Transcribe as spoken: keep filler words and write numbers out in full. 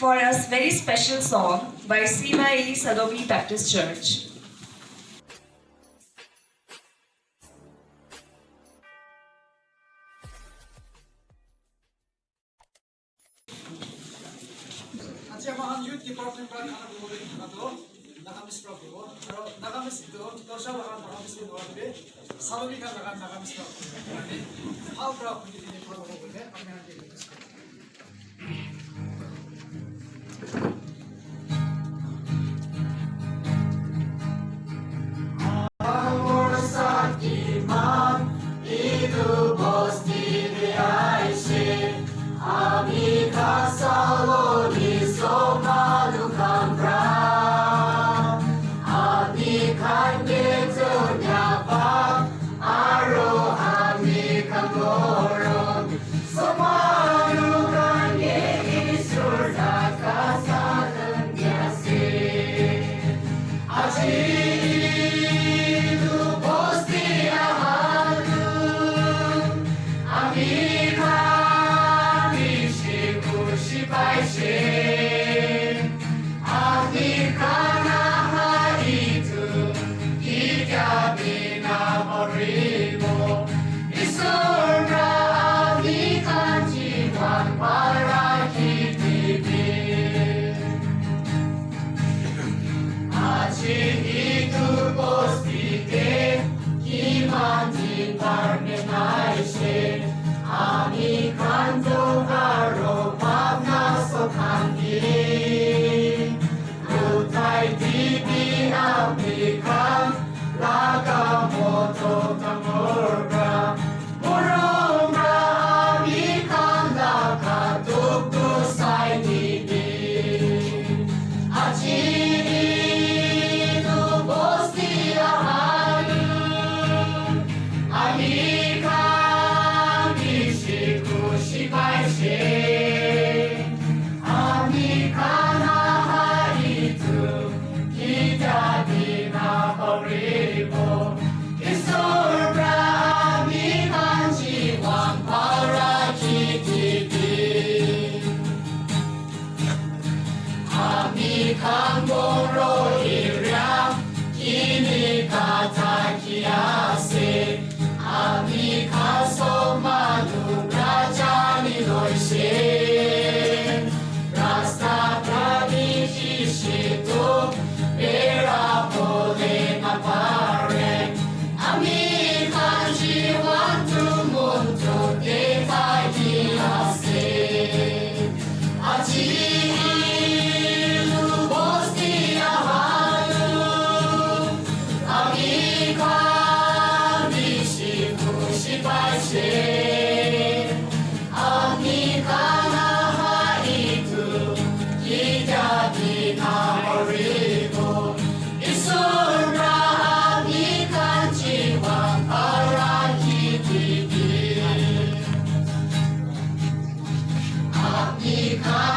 For a very special song by C Y E Salomi Baptist Church. Aji ama khan youth department para khana bole thaka to Nagamese para hobo. Aro Nagamese to Torsha laga Nagamese to hobo. Salomi khan laga Nagamese para hobo. Hal para huni dine para hobo bole apni khan ke request kore. Amor Shaktiman, etu bosti te aise, ami khan Salomi sob manu khan para, ami khan ke dhonyabad, aro ami khan gorom. Sob manu khan ke Isor laga salam di ase. Aji etu bosti aharu, ami khan bishi khushi paise. Ami khan aha etu ketia bi napahoribo. Isor para ami khan jiwan para khiti bi. Aji etu bosti te kiman department aise, ami khan toh aro bhabna sob khan ke uthai dibi, ami khan laga moto dangor para, morom para ami khan laga dukh toh sai dibi. Aji etu bosti aharu, ami khan bishi khushi paise. Ami khan aha etu ketia bi napahoribo. Isor para ami khan jiwan para khiti bi. Ami khan goro area kini ka thaki ase. Ami khan sob manu para jani loise. Rasta pani bishi toh bera bole napare. Ami khan jiwan tu mon tu te thaki ase. Aji etu bosti aharu, ami khan bishi khushi paise. Ami khan aha etu ketia bi napahoribo. Isor para ami khan jiwan para khiti bi. Ami khan